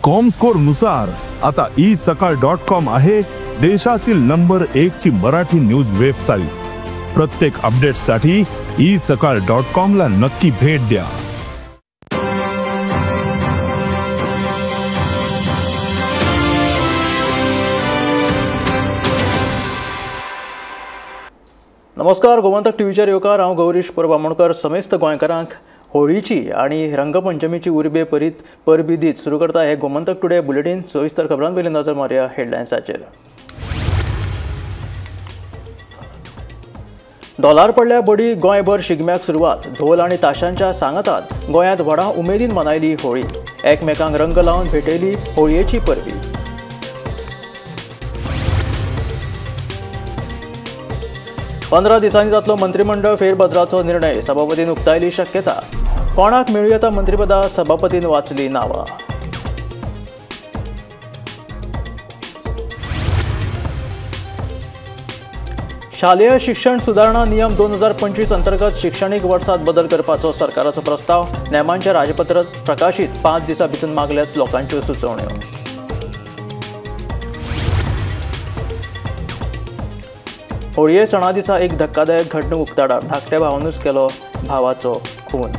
Comscore नुसार आता esakal.com आहे देशातील नंबर 1 ची मराठी न्यूज वेबसाईट। प्रत्येक अपडेटसाठी esakal.com ला नक्की भेट द्या। नमस्कार, गोमंतक टीव्हीचेर येवकार। हांव गौरीश परब आमोणकर। समेस्त गोंयकारांक होळीची आणि रंगपंचमीची उर्बे परीत परबी दीत सुरू करता हे गोमंतक टुडे बुलेटीन। सविस्तर खबरां पयलीं नजर मारया हेडलायन्साचेर। डॉलर पडल्या बडी गोंयभर शिगम्याक सुरवात। धोल आनी ताशांच्या सांगातात गोंयांत व्हडा उमेदीन मनयली होळी। एकमेकांक रंग लावन भेटयली होळयेची परबी। 15 दिसांनी जातलो मंत्रिमंडळ फेरबदलाचो निर्णय, सभापतीन उक्तायली शक्यता। कोणाक मेळूं येता मंत्रिपदा, सभापतीन वाचली नांवां। शालेय शिक्षण सुदारणा नियम 2025 अंतर्गत शिक्षणीक वर्सात बदल करपाचो सरकाराचो प्रस्ताव। नेमांचे राजपत्र प्रकाशीत। 5 दिसां भितर मागल्यात लोकांच्यो सुचोवण्यो। होळये सणा दिसा एक धक्कादायक घडणूक उक्ताडार। धाकट्या भावानूच केलो भावाचो खून।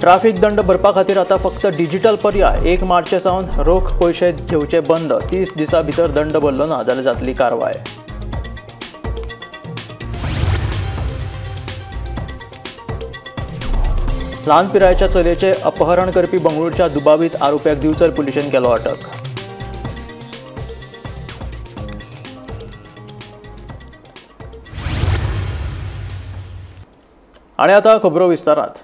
ट्राफिक दंड भरपा खातीर आता फक्त डिजिटल पर्याय। 1 मार्च सावन रोख पयशे घेवचे बंद। 30 दिसां भितर दंड भरलो ना जाल्यार जातली कारवाय। ल्हान पिरायेच्या चलयेचें अपहरण करपी बंगळुरूच्या दुबावीत आरोप्याक दिवचल पुलिशेन केलो अटक। आनी आतां खबरो विस्तारात।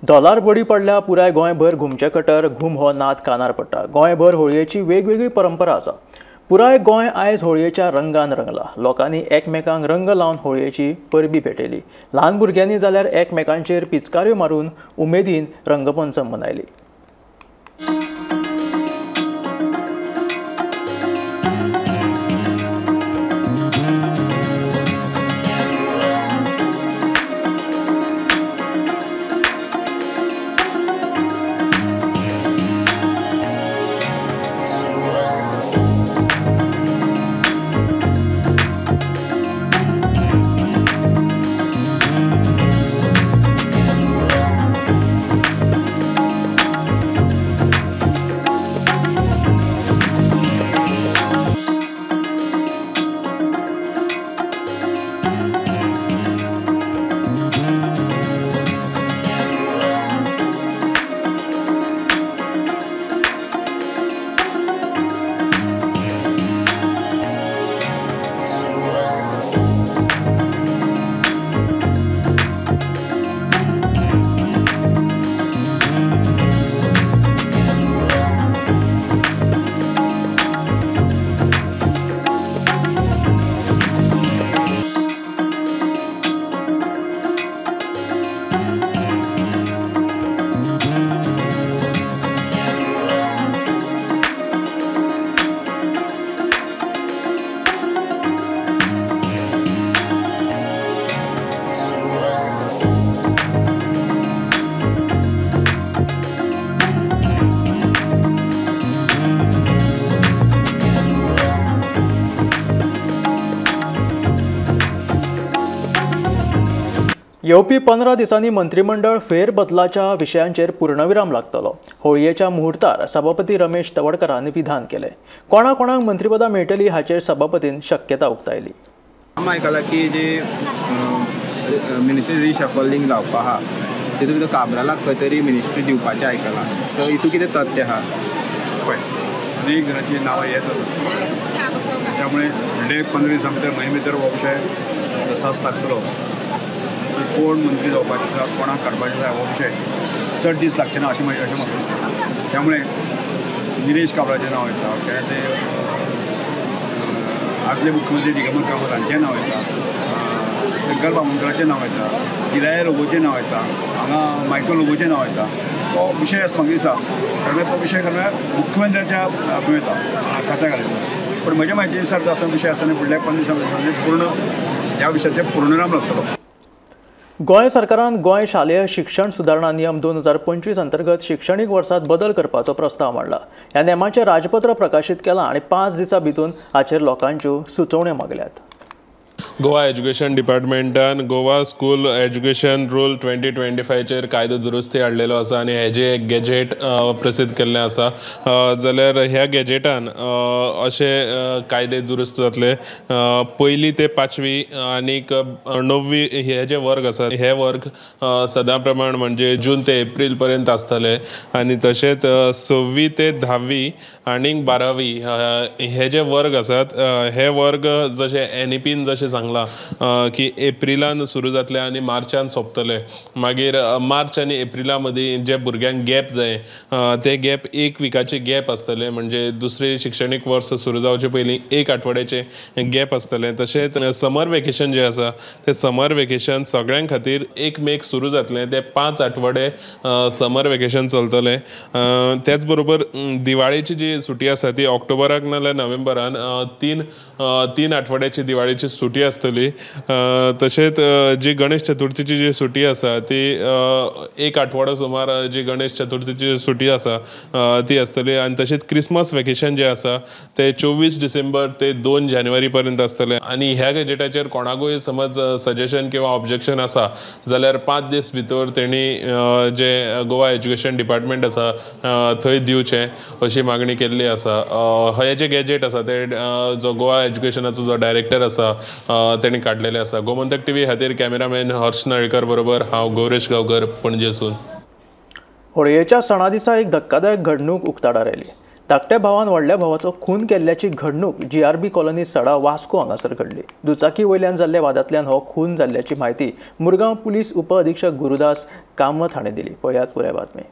डॉलर बडी पडल्या पुराय गोंयभर घुमचे कटर घुम हो नाद कानार पडटा। गोंयभर होळयेची वेगवेगळी परंपरा आसा। पुराय गोंय आयज होळयेच्या रंगान रंगला। लोकांनी एकमेकांक रंग लावन होळयेची परबी भेटयली। ल्हान भुरग्यांनी जाल्यार एकमेकांचेर पिचकाऱ्यो मारून उमेदीन रंगपंचम मनयली। येवपी 15 दिसांनी मंत्रिमंडळ फेरबदलाच्या विशयांचेर पूर्णविराम लागतलो। होळयेच्या मुहूर्तार सभापती रमेश तवडकरांनी विधान केलें। कोणा कोणाक मंत्रिपदां मेळटली हाचेर सभापतीन शक्यता उक्तायली। आमी आयकलां की जे मिनिस्ट्री रिशफलिंग जावपा आहा तितून भितर काब्रालाक खंय तरी मिनिस्ट्री दिवपाचें आयकलां, सो हितून कितें तथ्य आहा? पळय, अनेक जाणांची नांवां येत आसा, त्यामुळे फुडले 15 दिसां भितर म्हयने भितर हो विशय तसाच लागतलो। कोण मंत्री जावपाचे आसा, कोणाक काडपाचें आसा हो विशय चड दीस लागचे ना अशें अशें म्हाका दिसता। त्यामुळे निलेश काब्राचें नांव येता, केन्ना ते आदले मुख्यमंत्री दिगंबर कामत हांचें नांव येता, शंकर बामणकराचें नांव येता, दिलाया लोबोचें नांव येता, हांगा मायकल लोबोचें नांव येता। तो विशय आसा म्हाका दिसता, कारण तो विशय कारण मुख्यमंत्र्याच्या हातूंत येता, खात्या घालता। पण म्हज्या म्हायती नुसार जाता विशय आसा आनी फुडल्या 15 दिसां भितर पूर्ण ह्या विशयाचेर पूर्णविराम लागतलो. गोंय सरकारान गोंय शालेय शिक्षण सुदारणा नियम 2025 अंतर्गत शिक्षणीक वर्सात बदल करपाचो प्रस्ताव मांडला. ह्या नेमाचें राजपत्र प्रकाशीत केलां आनी 5 दिसां भितर हाचेर लोकांच्यो सुचोवण्यो मागल्यात. गोवा एज्युकेशन डिपार्टमेंटान गोवा स्कूल एज्युकेशन रूल 2025चेर कायदो दुरुस्ती हाडलेलो आसा आनी हेजें एक गॅजेट प्रसिद्ध केल्लें आसा. जाल्यार ह्या गॅजेटान अशे कायदे दुरुस्त जातले. पयली ते 5वी आनीक 9वी हे जे वर्ग आसा हे वर्ग सदां प्रमाण म्हणजे जून ते एप्रील पर्यंत आसतले आनी तशेंच 6वी ते 10वी आनीक 12वी हे जे वर्ग आसात हे वर्ग जशे एनईपीन जशें सांगलां की एप्रिलान सुरू जातले आनी मार्चान सोंपतले. मागीर मार्च आनी एप्रिला मदीं जे भुरग्यांक गॅप जाय ते गॅप 1 विकाचे गॅप आसतले, म्हणजे दुसरे शिक्षणीक वर्स सुरू जावचे पयलीं 1 आठवड्याचे गॅप आसतले. तशेंच समर वेकेशन जें आसा तें समर वेकेशन सगळ्यां खातीर 1 मेक सुरू जातलें, ते 5 आठवडे समर वेकेशन चलतलें. त्याच बरोबर दिवाळेची जी सुटी आसा ती ऑक्टोबराक नाल्यार नोव्हेंबरान 3 आठवड्याची दिवाळेची सुटी आसतली. तशेंच जी गणेश चतुर्थीची जी सुटी आसा ती 1 आठवडो सुमार जी गणेश चतुर्थीची सुटी आसा ती आसतली. आनी तशेंच क्रिसमस वेकेशन जें आसा तें 24 डिसेंबर ते 2 जानेवारी पर्यंत आसतलें. आनी ह्या गॅजेटाचेर कोणाकूय समज सजेशन किंवा ऑब्जेक्शन आसा जाल्यार 5 दीस भितर तेणी जे गोवा एज्युकेशन डिपार्टमेंट आसा थंय दिवचें अशी मागणी केल्ली आसा. हे जे गॅजेट आसा ते जो गोवा एज्युकेशनाचो जो डायरेक्टर आसा तेणी काडलेले आसा. गोमंतक टीव्ही खातीर कॅमेरामॅन हर्ष नळेकर बरोबर हांव गौरेश गांवकर, पणजेसून. होळयेच्या सणा दिसा एक धक्कादायक घडणूक उक्ताडार आयली. धाकट्या भावान व्हडल्या भावाचो खून केल्ल्याची घडणूक GRB colony सडा वास्को हांगासर घडली. दुचाकी वयल्यान जाल्ल्या वादांतल्यान हो खून जाल्ल्याची म्हायती मुरगांव पुलीस उपअधिक्षक गुरुदास कामत हाणें दिली. पळयात पुराय बातमी.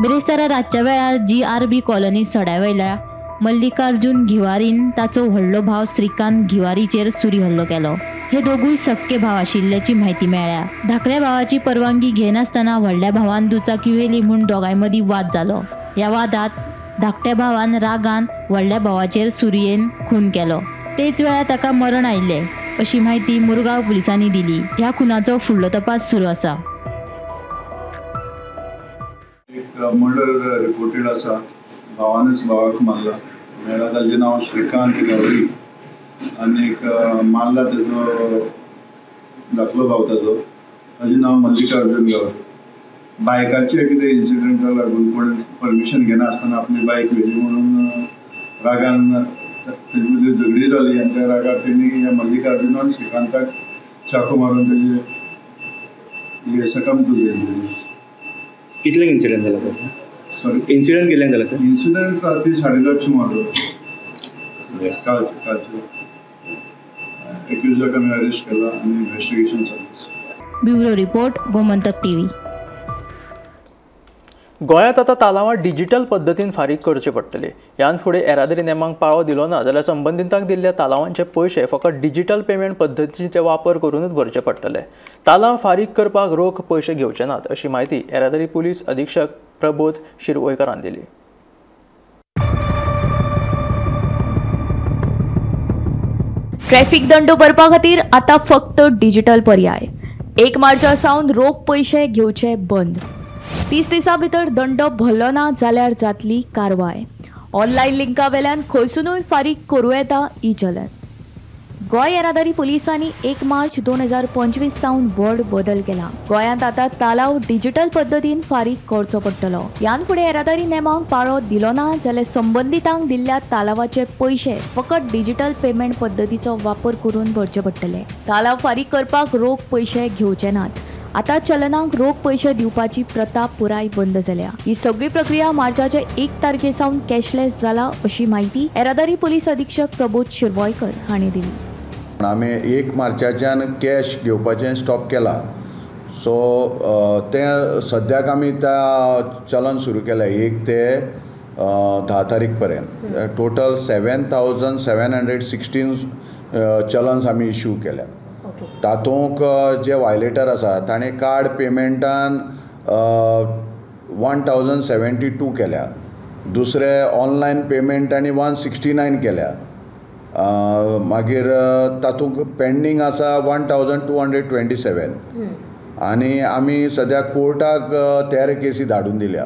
बिरेस्तारा रातच्या वेळार GRB colony सड्या वयल्या मल्लिकार्जुन घिवारीन ताचो व्हडलो भाव श्रीकांत घिवारीचेर सुरी हल्लो केलो. हे दोगूय सक्के भाव आशिल्ल्याची म्हायती मेळ्ळ्या. धाकल्या भावाची परवानगी घेनासतना व्हडल्या भावान दुचाकी व्हेली म्हूण दोगांय मदीं वाद जालो. ह्या वादात धाकट्या भावान रागान व्हडल्या भावाचेर सुरयेन खून केलो. तेच वेळार ताका मरण आयिल्लें अशी म्हायती मुरगांव पुलिसांनी दिली. ह्या खुनाचो फुडलो तपास सुरू आसा. एक मर्डर रिपोर्टेड आसा. भावानच भावाक मारला. मेळ्ळा ताजें नांव श्रीकांत गावरी आनीक मारला तेजो धाकलो भाव ताजो, ताजें नांव मल्लिकार्जुन गावरी. बायकाचे कितें इन्सिडंटाक लागून कोण परमिशन घेनासतना आपली बायक व्हेली म्हणून रागान तेजे मदीं झगडी जाली आनी त्या रागार तेणी ह्या मल्लिकार्जुनान श्रीकांताक चाकू मारून तेजे सकम टू इंजरीज. कितल्यांक इन्सिडंट जाला सर? सॉरी, इन्सिडंट कितल्यांक जाला सर? इन्सिडंट राती 10:30 सुमार कालचे. एक्युजाक आमी अरेस्ट केला आनी इन्वेस्टिगेशन चालू आसा. Bureau report, Gomantak TV. गोंयांत आतां तालावां डिजिटल पद्दतीन फारीक करचे पडटले. ह्यान फुडें येरादारी नेमांक पाळो दिलो ना जाल्यार संबंदितांक दिल्ल्या तालावांचे पयशे फकत डिजिटल पेमेंट पद्दतीचे वापर करूनच भरचे पडटले. तालांव फारीक करपाक रोख पयशे घेवचे नात अशी म्हायती येरादारी पुलीस अधीक्षक प्रबोध शिरवयकरान दिली. ट्रॅफिक दंड भरपा खातीर आतां फक्त डिजिटल पर्याय. 1 मार्चा सावन रोख पयशे घेवचे बंद. 30 दिसां भितर दंड भरलो ना जाल्यार जातली कारवाय. ऑनलायन लिंका वेल्यान खंयसुनूय फारीक करूं येता ई चलन. गोंय येरादारी पुलिसांनी 1 मार्च 2025 सावन व्हड बदल केला. गोंयांत आतां तालाव डिजिटल पद्दतीन फारीक करचो पडटलो. ह्यान फुडें येरादारी नेमांक पाळो दिलो ना जाल्यार संबंदितांक दिल्ल्या तालावाचे पयशे फकत डिजिटल पेमेंट पद्दतीचो वापर करून भरचे पडटले. तालाव फारीक करपाक रोख पयशे घेवचे नात. आतां चलनाक रोख पयशे दिवपाची प्रथा पुराय बंद जाल्या. ही सगळी प्रक्रिया मार्चाचे 1 तारखे सावन कॅशलेस जाला अशी म्हायती येरादारी पुलीस अधीक्षक प्रबोध शिरवयकर हांणी दिली. आमी 1 मार्चाच्यान कॅश घेवपाचें स्टॉप केला. सो तें सद्याक आमी त्या चलन सुरू केलें 1 ते 10 तारीख पर्यंत. टोटल 7,716 चलन्स आमी इश्यू केल्या. तातूंक जे वायलेटर आसा ताणें कार्ड पेमेंटान 1,072 केल्या, दुसरे ऑनलायन पेमेंट तांणी 169 केल्या. मागीर तातूंत पेंडींग आसा 1227 आनी आमी सद्या कोर्टाक 13 केसी धाडून दिल्या.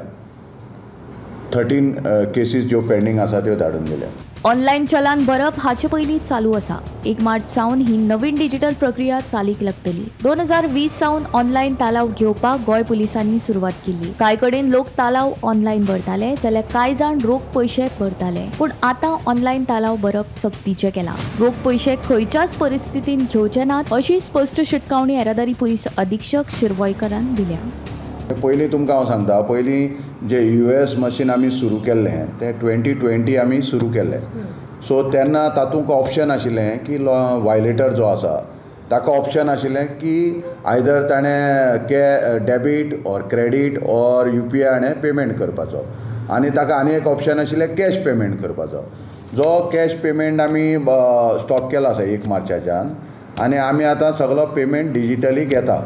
13 केसीस ज्यो पेंडींग आसा त्यो धाडून दिल्या. ऑनलायन चलान भरप हाचे पयलीं चालू आसा. 1 मार्च सावन ही नवीन डिजिटल प्रक्रिया चालीक लागतली. 2020 सावन ऑनलायन तालाव घेवपाक गोंय पुलिसांनी सुरवात केली. कांय कडेन लोक तालाव ऑनलायन भरताले जाल्यार कांय जाण रोख पयशे भरताले, पूण आतां ऑनलायन तालाव भरप सक्तीचें केलां. रोख पयशे खंयच्याच परिस्थितीन घेवचे नात अशी स्पश्ट शिटकावणी येरादारी पुलीस अधीक्षक शिरवयकरान दिल्या. पयलीं तुमकां हांव सांगता, पयलीं जे US machine आमी सुरू केल्लें तें 2020 आमी सुरू केल्लें. सो तेन्ना तातूंत ऑप्शन आशिल्लें की वायलेटर जो आसा ताका ऑप्शन आशिल्लें की आयदर ताणें debit or credit or UPI हाणें पेमेंट करपाचो, आनी ताका आनी एक ऑप्शन आशिल्लें कॅश पेमेंट करपाचो. जो कॅश पेमेंट आमी स्टॉप केला आसा 1 मार्चाच्यान आनी आमी आतां सगळो पेमेंट डिजिटली घेता.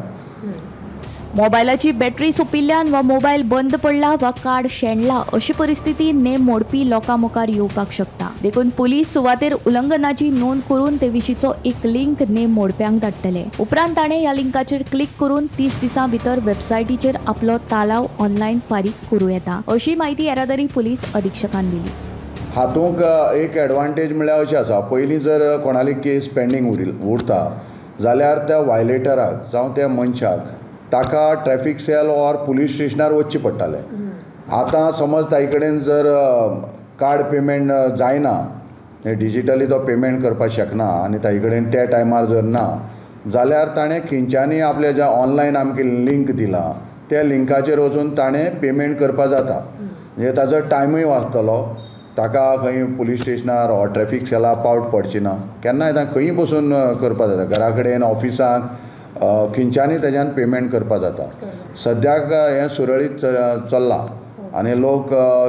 मोबायलाची बॅटरी सोंपिल्ल्यान वा मोबायल बंद पडला वा कार्ड शेणला अशी परिस्थिती नेम मोडपी लोकां मुखार येवपाक शकता. देखून पुलीस सुवातेर उल्लंघनाची नोंद करून ते विशींचो एक लिंक नेम मोडप्यांक धाडटले. उपरांत ताणें ह्या लिंकाचेर क्लिक करून 30 दिसां भितर वेबसायटीचेर आपलो तालाव ऑनलायन फारीक करूं येता अशी म्हायती येरादारी पुलीस अधीक्षकान दिली. हातूंत एक एडवांटेज म्हळ्यार अशें आसा, पयलीं जर कोणाली केस पेंडींग उरता जाल्यार त्या वायलेटराक जावं त्या मनशाक ताका ट्रॅफिक सेल ऑर पुलीस स्टेशनार वचचें पडटालें. आतां समज ताजे कडेन जर कार्ड पेमेंट जायना, डिजिटली तो पेमेंट करपाक शकना आनी ताजे कडेन त्या टायमार जर ना जाल्यार ताणें खंयच्यांनी आपल्या ज्या ऑनलायन आमकां लिंक दिला त्या लिंकाचेर वचून ताणें पेमेंट करपाक जाता. म्हणजे ताजो टायमूय वाचतलो, ताका खंय पुलीस स्टेशनार ऑर ट्रॅफिक सेलार पावट पडची ना. केन्नाय खंयी बसून करपाक जाता, घरा कडेन, ऑफिसांत, खंयच्यांनी तेज्यान पेमेंट करपाक जाता. सद्याक हें सुरळीत चल्लां आनी लोक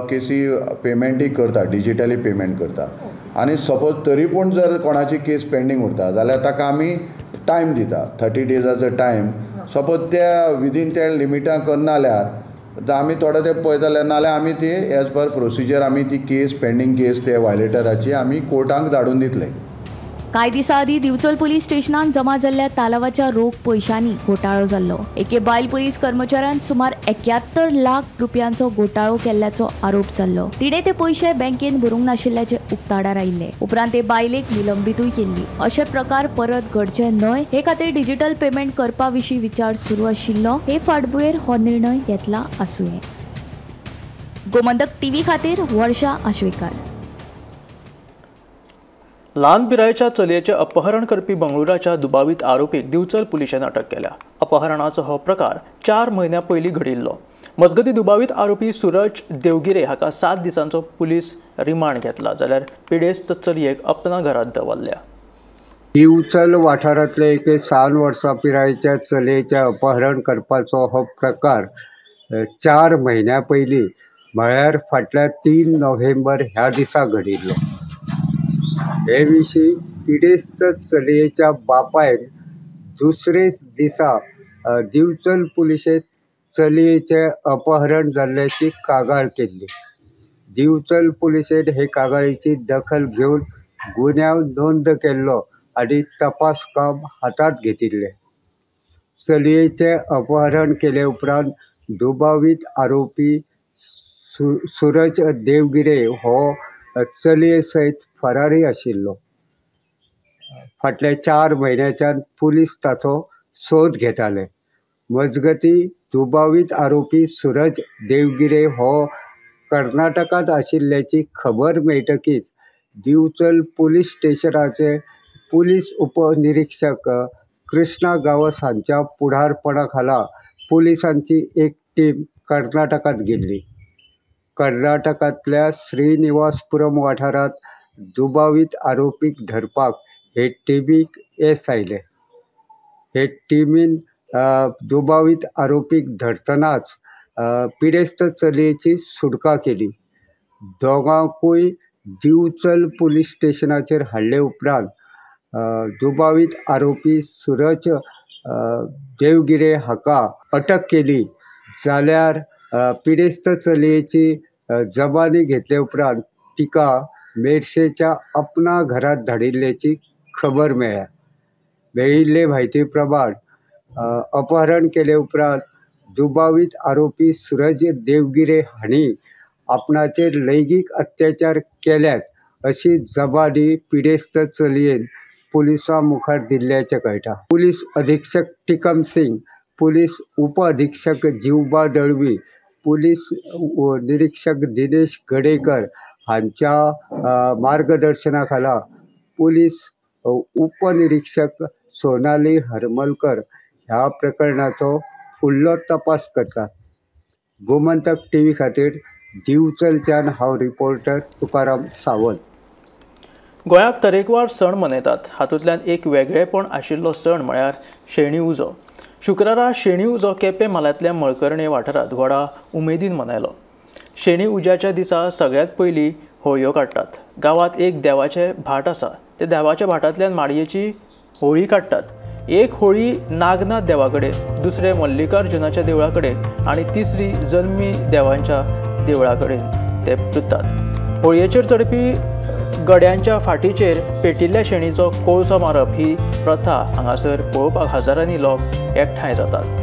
केसी पेमेंटूय करता, डिजिटली पेमेंट करता. आनी सपोज तरी पूण जर कोणाची केस पेंडींग उरता जाल्यार ताका आमी टायम दिता, 30 डेजाचो टायम. सपोज त्या विदीन त्या लिमिटां करना जाल्यार आमी थोडे ते पळयतले, नाल्यार आमी ती एज पर प्रोसिजर आमी ती केस पेंडींग केस ते वायलेटराची आमी कोर्टाक धाडून दितले. कांय दिसां आदीं दिवचल पुलीस स्टेशनान जमा जाल्ल्या तालावाच्या रोख पयशांनी घोटाळो जाल्लो. एके बायल पुलीस कर्मचाऱ्यान सुमार 71 लाख रुपयांचो घोटाळो केल्ल्याचो आरोप जाल्लो. तिणें ते पयशे बँकेन भरूंक नाशिल्ल्याचे उक्ताडार आयिल्ले. उपरांत ते बायलेक निलंबितूय केल्ली. अशे प्रकार परत घडचे न्हय हे खातीर डिजिटल पेमेंट करपा विशीं विचार सुरू आशिल्लो. हे फाटभुंयेर हो निर्णय घेतला आसुये. गोमंतक टीव्ही खातीर वर्षा आश्वेकर. ल्हान पिरायेच्या चलयेचें अपहरण करपी बंगळुराच्या दुबावीत आरोपीक दिवचल पुलिशेन अटक केल्या. अपहरणाचो हो प्रकार 4 म्हयन्यां पयलीं घडिल्लो. मजगतीं दुबावीत आरोपी सूरज देवगिरे हाका 7 दिसांचो पुलीस रिमांड घेतला, जाल्यार पिडेस्त चलयेक अपना घरांत दवरल्या. दिवचल वाठारांतले एके 7 वर्सां पिरायेच्या चलयेचें अपहरण करपाचो हो प्रकार 4 म्हयन्यां पयलीं म्हळ्यार फाटल्या 3 नोव्हेंबर ह्या दिसा घडिल्लो. हे विशीं पिडेस्त चलयेच्या बापायन दुसरेच दिसा दिवचल पुलिशेंत चलयेचें अपहरण जाल्ल्याची कागाळ केल्ली. दिवचल पुलिशेन हे कागाळीची दखल घेवन गुन्यांव नोंद केल्लो आनी तपास काम हातांत घेतिल्लें. चलयेचें अपहरण केले उपरांत दुबावीत आरोपी सूरज देवगिरे हो चलये सयत फरारी आशिल्लो. फाटल्या 4 म्हयन्याच्यान पुलीस ताचो सोद घेताले. मजगतीं दुबावीत आरोपी सूरज देवगिरे हो कर्नाटकांत आशिल्ल्याची खबर मेळटकीच दिवचल पुलीस स्टेशनाचे पुलीस उपनिरीक्षक कृष्णा गांवस हांच्या पुढारपणा खाला पुलिसांची एक टीम कर्नाटकांत गेल्ली. कर्नाटकांतल्या श्रीनिवासपुरम वाठारांत दुबावीत आरोपीक धरपाक हे टिमीक येस आयलें. हे टिमीन दुबावीत आरोपीक धरतनाच पिडेस्त चलयेची सुटका केली. दोगांकूय दिवचल पुलीस स्टेशनाचेर हाडले उपरांत दुबावीत आरोपी सूरज देवगिरे हाका अटक केली, जाल्यार पिडेस्त चलयेची जबानी घेतले उपरांत तिका मेरशेच्या अपना घरात धाडिल्ल्याची खबर मेळ्ळ्या. मेळिल्ले म्हायती प्रमाण अपहरण केले उपरांत दुबावीत आरोपी सूरज देवगिरे हांणी आपणाचेर लैंगीक अत्याचार केल्यात अशी जबानी पिडेस्त चलयेन पुलिसां मुखार दिल्ल्याचें कळटा. पुलीस अधीक्षक टिकम सिंग, पुलीस उप अधीक्षक जीवबा दळवी, पुलीस निरीक्षक दिनेश गडेकर हांच्या मार्गदर्शना खाला पुलीस उपनिरीक्षक सोनाली हरमलकर ह्या प्रकरणाचो फुडलो तपास करतात. गोमंतक टीव्ही खातीर दिवचलच्यान हांव रिपोर्टर तुकाराम सावंत. गोंयांत तरेकवार सण मनयतात. हातूंतल्यान एक वेगळेपण आशिल्लो सण म्हळ्यार शेणी उजो. शुक्रारा शेणी उजो केपें म्हालांतल्या मळकर्णे वाठारांत व्हडा उमेदीन मनयलो. शेणी उज्याच्या दिसा सगळ्यांत पयलीं होळयो काडटात. गांवांत एक देवाचें भाट आसा. ते देवाच्या भाटांतल्यान माडयेची होळी काडटात. एक होळी नागनाथ देवा कडेन, दुसरे मल्लिकार्जुनाच्या देवळा कडेन आनी तिसरी जल्मी देवांच्या देवळा कडेन ते पुजतात. होळयेचेर चडपी गड्यांच्या फाटीचेर पेटिल्ल्या शेणीचो कोळसो मारप ही प्रथा हांगासर पळोवपाक हजारांनी लोक एकठांय जातात.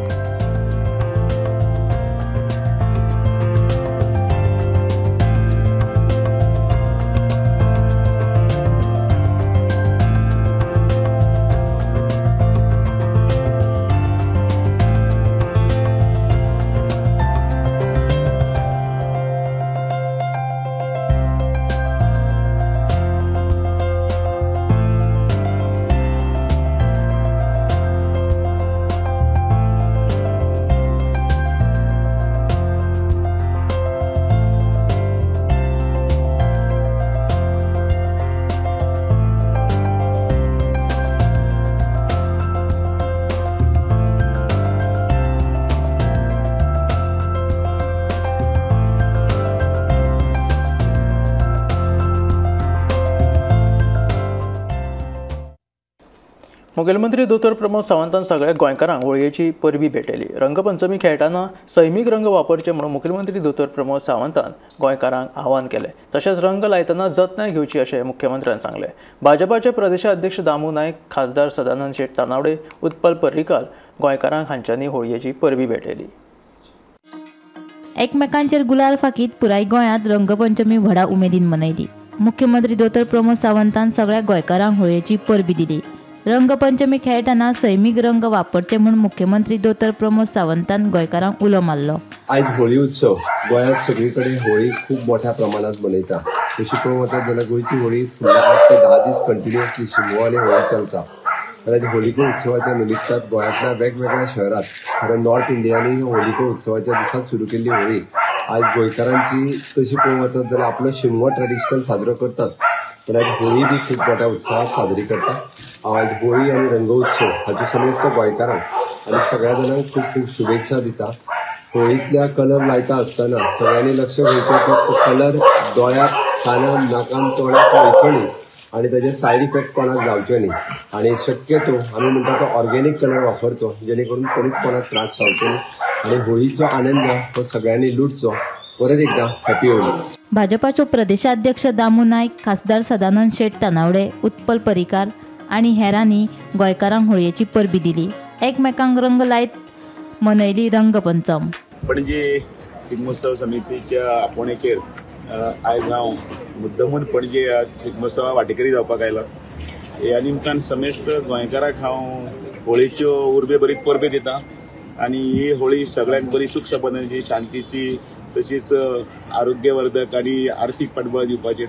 मुखेलमंत्री दोतोर प्रमोद सावंतान सगळ्या गोंयकारांक होळयेची परबी भेटयली. रंगपंचमी खेळटाना सैमीक रंग वापरचे म्हणून मुखेलमंत्री दोतोर प्रमोद सावंतान गोंयकारांक आवाहन केलें. तशेंच रंग लायतना जतनाय घेवची अशें मुख्यमंत्र्यान सांगलें. भाजपाचे प्रदेशाध्यक्ष दामू नायक, खासदार सदानंद शेट तानावडे, उत्पल पर्रीकार गोंयकारांक हांच्यांनी होळयेची परबी भेटयली. एकमेकांचेर गुलाल फाकीत पुराय गोंयांत रंगपंचमी व्हडा उमेदीन मनयली. मुख्यमंत्री दोतोर प्रमोद सावंतान सगळ्या गोंयकारांक होळयेची परबी दिली. रंगपंचमी खेळटना सैमीक रंग वापरचे म्हूण मुख्यमंत्री दोतोर प्रमोद सावंतान गोंयकारांक उलो मारलो. आयज होळी उत्सव गोंयांत सगळी कडेन होळी खूब मोठ्या प्रमाणात मनयता. तशी पळोवंक वचत जाल्यार गोंयची होळी फुडल्या 8 ते 10 दीस कंटिन्युअसली शिगमो आनी होळी चलता. आनी होलिको उत्सवाच्या निमित्तान गोंयांतल्या वेगवेगळ्या शहरात, कारण नॉर्थ इंडियांनी होलिको उत्सवाच्या दिसात सुरू केल्ली होळी आज गोंयकारांची तशी पळोवंक वचत जाल्यार आपलो शिगमो ट्रेडिशनल साजरो करतात, पण आज होळी बी खूब मोठ्या उत्साहात साजरी करता. आज होळी आनी रंगोत्सव हाच्यो समेस्त गोंयकारांक आनी सगळ्या जाणांक खूब खूब शुभेच्छा दिता. होळींतल्या कलर लायता आसतना सगळ्यांनी लक्ष घेवचें की तो कलर दोळ्याक, कानाक, नाकान, तोंडाक वयचो न्ही आनी ताजे सायड इफेक्ट कोणाक जावचे न्ही. आनी शक्यतो आमी म्हणटा तो ऑर्गेनीक कलर वापरचो, जेणे करून कोणीच कोणाक त्रास जावचो न्ही आनी होळीचो आनंद हो सगळ्यांनी लुटचो. परत एकदा हॅपी होळी. भाजपाचो प्रदेशाध्यक्ष दामू नायक, खासदार सदानंद शेट तानावडे, उत्पल पर्रीकार आनी हेरांनी गोंयकारांक होळयेची परबी दिली. एकमेकांक रंग लायत मनयली रंगपंचम. पणजे शिगमोत्सव समितीच्या आपोवण्याचेर आयज हांव मुद्दमून पणजे आज शिगमोत्सवा वाटेकरी जावपाक आयला. ह्या निमतान समेस्त गोंयकारांक हांव होळीच्यो उर्बे बरी परबी दिता आनी ही होळी सगळ्यांक बरी सुख संपदाची, शांतीची, तशीच आरोग्यवर्धक आनी आर्थीक पाठबळ दिवपाची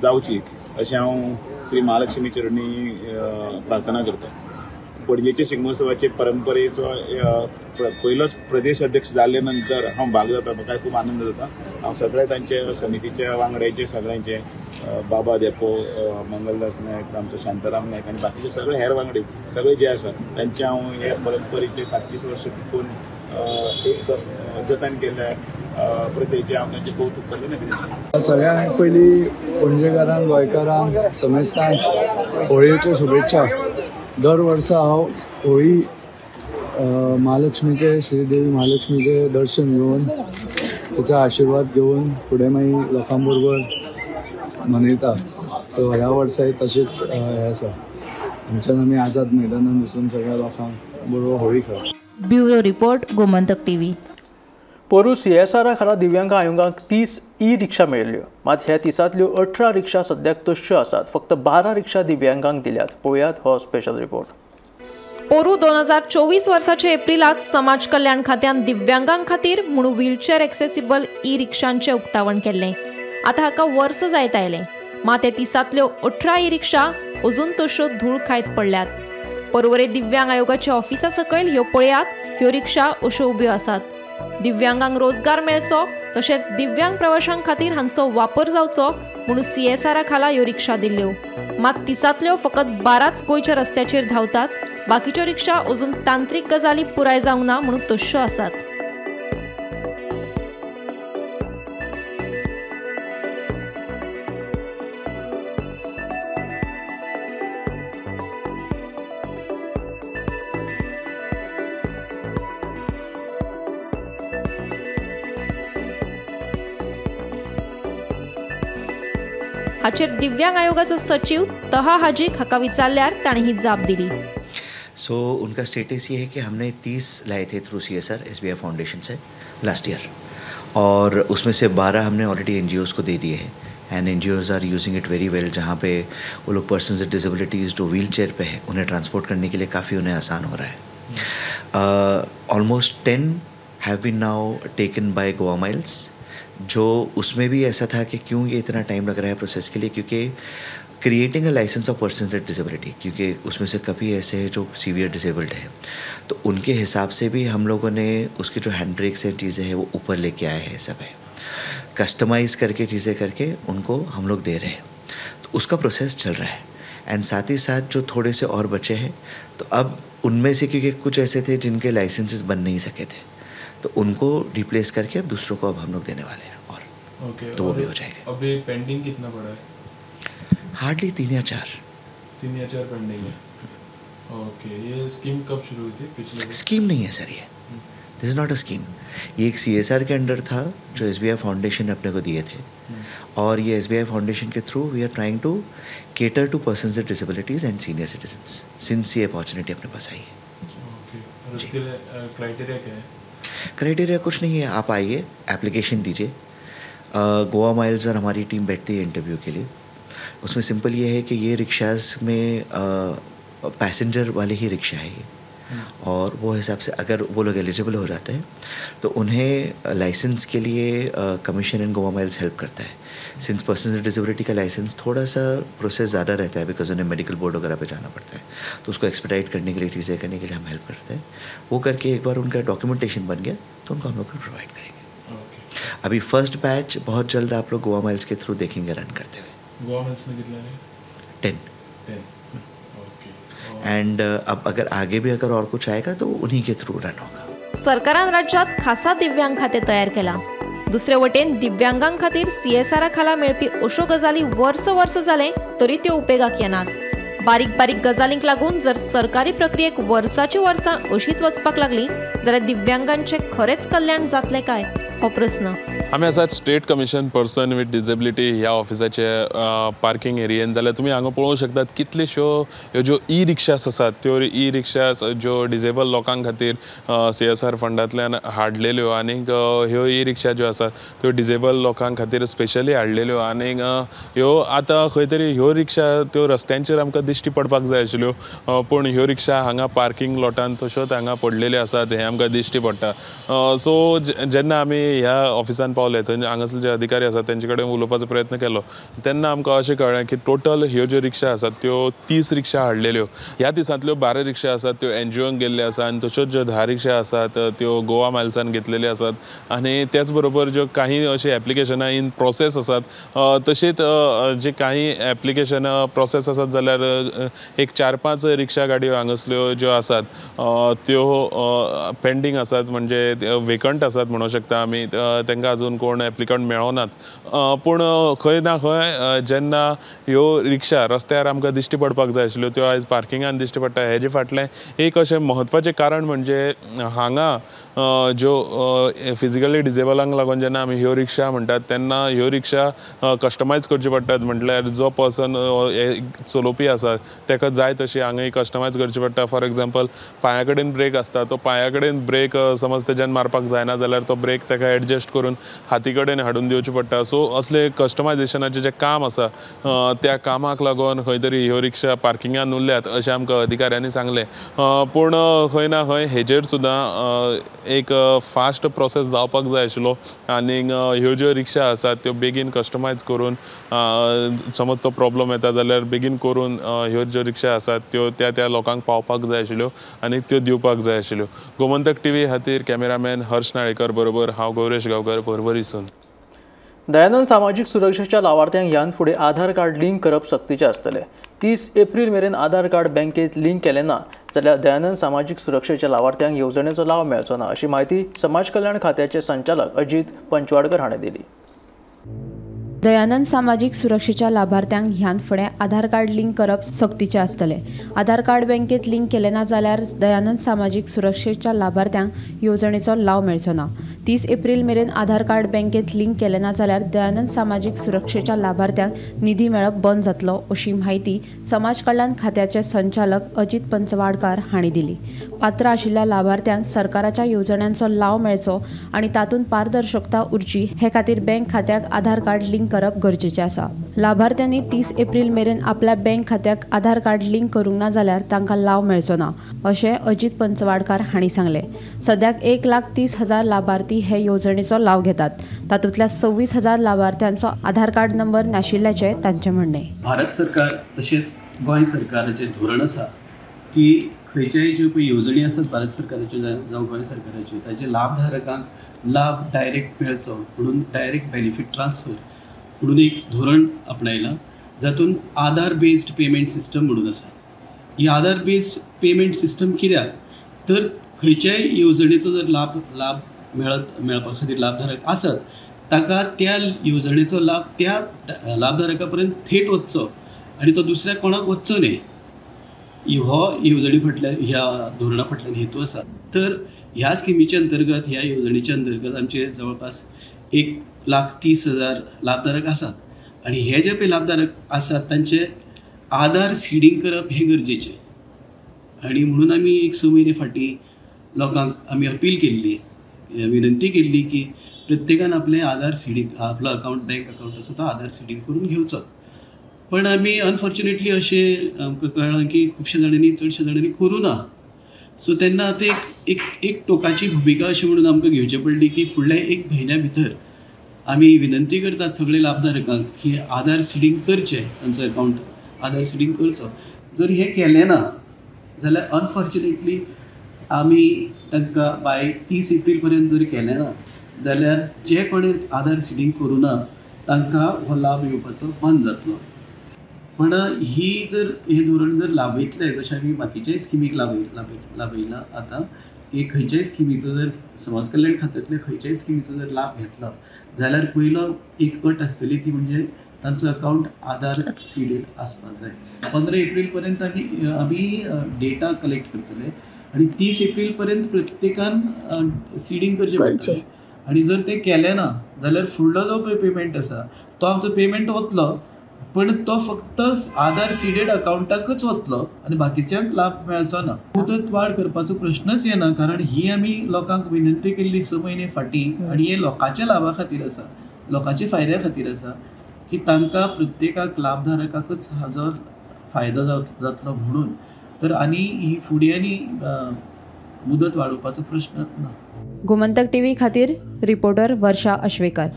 जावची अशें हांव श्री महालक्ष्मी चरणी प्रार्थना करता. पणजेचे शिगमोत्सवाचे परंपरेचो पयलोच प्रदेश अध्यक्ष जाले नंतर हांव भाग जाता, म्हाका खूब आनंद जाता. हांव सगळे तांचे समितीच्या वांगड्याचे सगळ्यांचे, बाबा धेंपो, मंगलदास नायक, आमचो शांताराम नायक आनी बाकीचे सगळे हेर वांगडी सगळे जे आसा तांचे हांव हे परंपरेचे 37 वर्ष टिकून एक जतन केल्ले प्रथेचें हांव तांचें कौतूक करता. सगळ्यांत पयलीं पणजेकारांक, गोंयकारांक, समेस्तांक होळयेच्यो शुभेच्छा. दर वर्सा हांव होळी महालक्ष्मीचे, श्रीदेवी महालक्ष्मीचे दर्शन घेवन तेचो आशिर्वाद घेवन फुडें मागीर लोकां बरोबर मनयता. सो ह्या वर्साय तशेंच हें आसा. आमच्यान आमी आझाद मैदानान वचून सगळ्या लोकांक बरोबर होळी खेळप. Bureau report, Gomantak TV. पोरू CSR खाला दिव्यांग आयोगाक 30 ई रिक्षा मेळिल्ल्यो, मात ह्या 30तल्यो 18 रिक्षा सद्याक तश्यो आसात. फक्त 12 रिक्षा दिव्यांगांक दिल्यात. पळोवयात हो स्पेशल रिपोर्ट. पोरू 2024 वर्साचे एप्रिलात समाज कल्याण खात्यान दिव्यांगां खातीर म्हणून व्हीलचेअर एक्सेसिबल ई रिक्षांचें उक्तावण केल्लें. आतां हाका वर्स जायत आयलें, मात हे 30तल्यो 18 ई रिक्षा अजून तश्यो धूळ खायत पडल्यात. पर्वरे दिव्यांग आयोगाच्या ऑफिसा सकयल ह्यो पळयात ह्यो रिक्षा अश्यो उब्यो आसात. दिव्यांगांक रोजगार मेळचो तशेंच दिव्यांग प्रवाशां खातीर हांचो वापर जावचो म्हणून CSR खाला ह्यो रिक्षा दिल्ल्यो, मात 30तल्यो फकत 12च गोंयच्या रस्त्याचेर धांवतात. बाकीच्यो रिक्षा अजून तांत्रीक गजाली पुराय जावंक ना म्हणून तश्यो आसात. हाचेर दिव्यांग आयोगाचो सचिव तहा हाजीक हाका विचारल्यार ताणें ही जाप दिली. सो उनका स्टेटस ये है कि हमने 30 लाए थे थ्रू CSR SBI foundation से लास्ट ईयर, और उसमें से 12 हमने ऑलरेडी NGOs को दे दिए हैं and NGOs are using it very well. जहाँ पे वो लोग पर्सन विद डिसेबिलिटीज़ जो व्हील चेयर पे है उन्हें ट्रांसपोर्ट करने के लिए काफ़ी उन्हें आसान हो रहा है. Almost 10 have been now taken by Goa Miles, जो उसमें भी ऐसा था कि क्यों ये इतना टाइम लग रहा है प्रोसेस के लिए, क्योंकि creating a licence of person with disability, क्योंकि उसमें से कभी ऐसे हैं जो सीवियर डिसेबल्ड हैं, तो उनके हिसाब से भी हम लोगों ने उसके जो हैंड ब्रेक्स हैं, चीज़ें हैं, वो ऊपर लेके आए हैं. सब है कस्टमाइज़ करके चीज़ें करके उनको हम लोग दे रहे हैं, तो उसका प्रोसेस चल रहा है. एंड साथ ही साथ जो थोड़े से और बचे हैं, तो अब उनमें से क्योंकि कुछ ऐसे थे जिनके लाइसेंसेस बन नहीं सके थे, तो उनको रिप्लेस करके अब दूसरों को अब हम लोग देने वाले हैं. और okay, तो वो भी हो जाएगा. अभी पेंडिंग कितना पड़ा है? हार्डली 3 या 4. 3 या 4 पेंडिंग है. ओके, ये स्कीम कब शुरू हुई थी? पिछले स्कीम नहीं है सर, ये this is not a scheme. ये एक CSR के अंडर था जो SBI foundation ने अपने को दिए थे, और ये SBI foundation K through we are trying to cater to persons with disabilities and senior citizens, since ये अपॉर्चुनिटी अपने पास आई है. ओके, और उसके लिए क्राइटेरिया क्या है? क्राइटेरिया कुछ नहीं है, आप आइए, एप्लीकेशन दीजिए. गोवा माइल्स और हमारी टीम बैठती है इंटरव्यू के लिए. उसमें सिंपल ये है कि ये रिक्शाज में पैसेंजर वाले ही रिक्शा है ये, और वो हिसाब से अगर वो लोग एलिजिबल हो जाते हैं तो उन्हें लाइसेंस के लिए commission and Goa Miles help करता है. सिंस पर्सन विद डिसेबिलिटी का लाइसेंस थोड़ा सा प्रोसेस ज़्यादा रहता है, because उन्हें मेडिकल बोर्ड वगैरह पे जाना पड़ता है, तो उसको एक्सपेडाइट करने के लिए, चीज़ें करने के लिए हम हेल्प करते हैं. वो करके एक बार उनका डॉक्यूमेंटेशन बन गया तो उनको हम लोग प्रोवाइड करेंगे. अभी फर्स्ट बैच बहुत जल्द आप लोग गोवा माइल्स के थ्रू देखेंगे रन करते हुए. गोवा माइल्स में कितने हैं? 10. एंड अब अगर आगे भी अगर और कुछ आएगा तो उन्हीं के थ्रू रन होगा. सरकारान राज्यात खासा दिव्यांग खाते तयार केला. दुसरे वटेन दिव्यांगां खातीर CSR खाला मेळपी अश्यो गजाली वर्स वर्स जालें तरी त्यो उपेगाक येनात. बारीक बारीक गजालींक लागून जर सरकारी प्रक्रियेक वर्साची वर्सां अशीच वचपाक लागली जाल्यार दिव्यांगांचें खरेंच कल्याण जातलें काय हो प्रस्न. आमी आसात state commission person with disability ह्या ऑफिसाचे पार्किंग एरियेन. जाल्यार तुमी हांगा पळोवंक शकतात कितल्योश्यो ह्यो ज्यो ई रिक्षास आसात त्यो ई रिक्षास ज्यो डिजेबल लोकां खातीर CSR फंडांतल्यान हाडलेल्यो, आनीक ह्यो ई रिक्षा ज्यो आसात त्यो डिजेबल लोकां खातीर स्पेशली हाडलेल्यो, आनीक ह्यो आतां खंय तरी ह्यो रिक्षा त्यो रस्त्यांचेर आमकां दिश्टी पडपाक जाय आशिल्ल्यो, पूण ह्यो रिक्षा हांगा पार्किंग लॉटान तश्योच हांगा पडलेल्यो आसात हें आमकां दिश्टी पडटा. सो जेन्ना आमी ह्या ऑफिसान पावले थंय हांगासरले जे अधिकारी आसात तेंचे कडेन उलोवपाचो प्रयत्न केलो तेन्ना आमकां अशें कळ्ळें की टोटल ह्यो ज्यो रिक्षा आसात त्यो 30 रिक्षा हाडलेल्यो. ह्या दिसांतल्यो 12 रिक्षा आसात त्यो NGOन गेल्ल्यो आसा, आनी तश्योच ज्यो 10 रिक्षा आसात त्यो गोवा मायल्सान घेतलेल्यो आसात, आनी त्याच बरोबर ज्यो काही अशी एप्लिकेशनां इन प्रोसेस आसात, तशेंच जे काही एप्लिकेशनां प्रोसेस आसात जाल्यार एक 4-5 रिक्षा गाडयो हांगासल्यो ज्यो आसात त्यो पेंडींग आसात, म्हणजे वेकंट आसात म्हणूंक शकता आमी. तांकां अजून कोण एप्लिकंट मेळोनात. पूण खंय ना खंय जेन्ना ह्यो रिक्षा रस्त्यार आमकां दिश्टी पडपाक जाय आशिल्ल्यो त्यो आयज पार्किंगान दिश्टी पडटा. हेजे फाटलें एक अशें म्हत्वाचें कारण म्हणजे हांगा ज्यो फिजिकली डिजेबलांक लागून जेन्ना आमी ह्यो रिक्षा म्हणटात तेन्ना ह्यो रिक्षा कस्टमायज करच्यो पडटात. म्हटल्यार जो पर्सन चलोवपी आसा ताका जाय तशी हांगा कस्टमायज करची पडटा. फॉर एग्जाम्पल पांया कडेन ब्रेक आसता, तो पांया कडेन ब्रेक समज तेज्यान मारपाक जायना जाल्यार तो ब्रेक ताका एडजस्ट करून हाती कडेन हाडून दिवचें पडटा. सो असले कस्टमायजेशनाचें जें काम आसा त्या कामाक लागून खंय तरी ह्यो रिक्षा पार्किंगान उरल्यात अशें आमकां अधिकाऱ्यांनी सांगलें. पूण खंय ना खंय हेजेर सुद्दां एक फास्ट प्रोसेस जावपाक जाय आशिल्लो आनी ह्यो ज्यो रिक्षा आसात त्यो बेगीन कस्टमायज करून समज तो प्रॉब्लम येता जाल्यार बेगीन करून ह्यो ज्यो रिक्षा आसात त्यो त्या त्या लोकांक पावपाक जाय आशिल्ल्यो आनी त्यो दिवपाक जाय आशिल्ल्यो. गोमंतक टीव्ही खातीर कॅमेरामॅन हर्ष नाळेकर बरोबर हांव गौरेश गांवकर, पर्वरीसून. दयानंद सामाजीक सुरक्षेच्या लावार्थ्यांक ह्यान फुडें आधार कार्ड लिंक करप सक्तीचें आसतलें. 30 एप्रील मेरेन आधार कार्ड बँकेत लिंक केलें ना जाल्यार दयानंद सामाजीक सुरक्षेच्या लावार्थ्यांक येवजणेचो लाव मेळचो ना अशी म्हायती समाज कल्याण खात्याचे संचालक अजित पंचवाडकर हाणें दिली. दयानंद सामाजीक सुरक्षेच्या लाभार्थ्यांक ह्यान फुडें आधार कार्ड लिंक करप सक्तीचें आसतलें. आधार कार्ड बँकेत लिंक केलें ना जाल्यार दयानंद सामाजीक सुरक्षेच्या लाभार्थ्यांक येवजणेचो लाव मेळचो ना. 30 एप्रील मेरेन आधार कार्ड बँकेत लिंक केलें ना जाल्यार दयानंद सामाजीक सुरक्षेच्या लाभार्थ्यांक निधी मेळप बंद जातलो अशी म्हायती समाज कल्याण खात्याचे संचालक अजित पंचवाडकार हांणी दिली. पात्र आशिल्ल्या लाभार्थ्यांक सरकाराच्या येवजण्यांचो लाव मेळचो आनी तातूंत पारदर्शकता उरची हे खातीर बँक खात्याक आधार कार्ड लिंक करप गरजेचें आसा. लाभार्थ्यांनी 30 एप्रील मेरेन आपल्या बँक खात्याक आधार कार्ड लिंक करूंक ना जाल्यार तांकां लाव मेळचो ना अशें अजित पंचवाडकार हांणी सांगलें. सद्याक 1,30,000 लाभार्थी हे येवजणेचो लाव घेतात. तातूंतल्या 26,000 लाभार्थ्यांचो आधार कार्ड नंबर नाशिल्ल्याचें तांचें म्हणणें. भारत सरकार तशेंच गोंय सरकाराचें धोरण आसा की खंयच्याय ज्यो पळय येवजणी आसात भारत सरकाराच्यो जावं गोंय सरकाराच्यो ताचे लाभधारकांक लाभ डायरेक्ट मेळचो म्हणून डायरेक्ट बेनिफीट ट्रान्सफर म्हणून एक धोरण आपणायलां जातून आधार बेस्ड पेमेंट सिस्टम म्हणून आसा. ही आधार बेस्ड पेमेंट सिस्टम कित्याक तर खंयच्याय येवजणेचो जर लाभ लाभ मेळत मेळपा खातीर लाभधारक आसत ताका त्या येवजणेचो लाभ त्या लाभधारका पर्यंत थेट वचचो आनी तो दुसऱ्या कोणाक वचचो न्ही, हो येवजणे फाटल्यान ह्या धोरणा फाटल्यान हेतू आसा. तर ह्या स्किमीच्या अंतर्गत ह्या येवजणेच्या अंतर्गत आमचे जवळपास 1,30,000 लाभधारक आसात आनी हे जे पळय लाभधारक आसात तांचे आधार सिडींग करप हें गरजेचें आनी म्हणून आमी एक 6 म्हयने फाटीं लोकांक आमी अपील केल्ली, विनंती केल्ली की प्रत्येकान आपलें आधार सिडींग आपलो अकावंट बँक अकावंट आसा तो आधार सिडींग करून घेवचो. पण आमी अनफॉर्च्युनेटली अशें आमकां कळ्ळां की खुबश्या जाणांनी चडश्या जाणांनी करूं ना. सो तेन्ना आतां एक एक टोकाची भुमिका अशें म्हणून आमकां घेवची पडली की फुडल्या 1 म्हयन्या भितर आमी विनंती करतात सगळे लाभधारकांक की आधार सिडींग करचें, तांचो अकावंट आधार सिडींग करचो. जर हें केलें ना जाल्यार अनफॉर्च्युनेटली आमी तांकां बाय 30 एप्रील पर्यंत जर केलें ना जाल्यार जे कोणी आधार सिडींग करूं ना तांकां हो लाभ येवपाचो बंद जातलो. पण ही जर हें धोरण जर लाभयतले जशें आमी बाकीच्याय स्किमीक लाभयलां आतां की खंयच्याय स्किमीचो जर समाज कल्याण खात्यांतल्या खंयच्याय स्किमीचो जर लाभ घेतलो जाल्यार पयलो एक अट आसतली ती म्हणजे तांचो अकावंट आधार सिडेड आसपाक जाय. 15 एप्रील पर्यंत आमी डेटा कलेक्ट करतले आनी 30 एप्रील पर्यंत प्रत्येकान सिडींग करचें पडटलें आनी जर तें केलें ना जाल्यार फुडलो जो पळय पेमेंट आसा तो आमचो पेमेंट वतलो पण तो फक्त आधार सिडेड अकावंटाकच वतलो आनी बाकीच्यांक लाभ मेळचो ना. मुदत वाड करपाचो प्रश्नच येना कारण ही आमी लोकांक विनंती केल्ली 6 म्हयने फाटीं आनी हे लोकांच्या लाभा खातीर आसा, लोकांच्या फायद्या खातीर आसा की तांकां प्रत्येकाक लाभधारकाकच हाजो फायदो जातलो म्हणून. तर आनी ही फुडें आनी मुदत वाडोवपाचो प्रश्न ना. गोमंतक टीव्ही खातीर रिपोर्टर वर्षा अश्वेकर.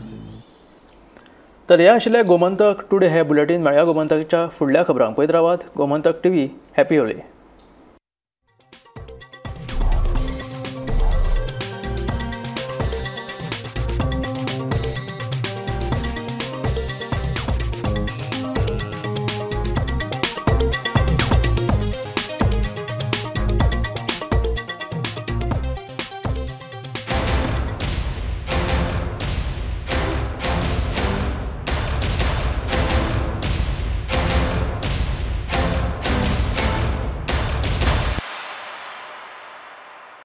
तर हे आशिल्ले गोमंतक टुडे हे बुलेटीन. मेळया गोमंतकच्या फुडल्या खबरांक. पळयत रावात गोमंतक टीव्ही. हॅपी होळी.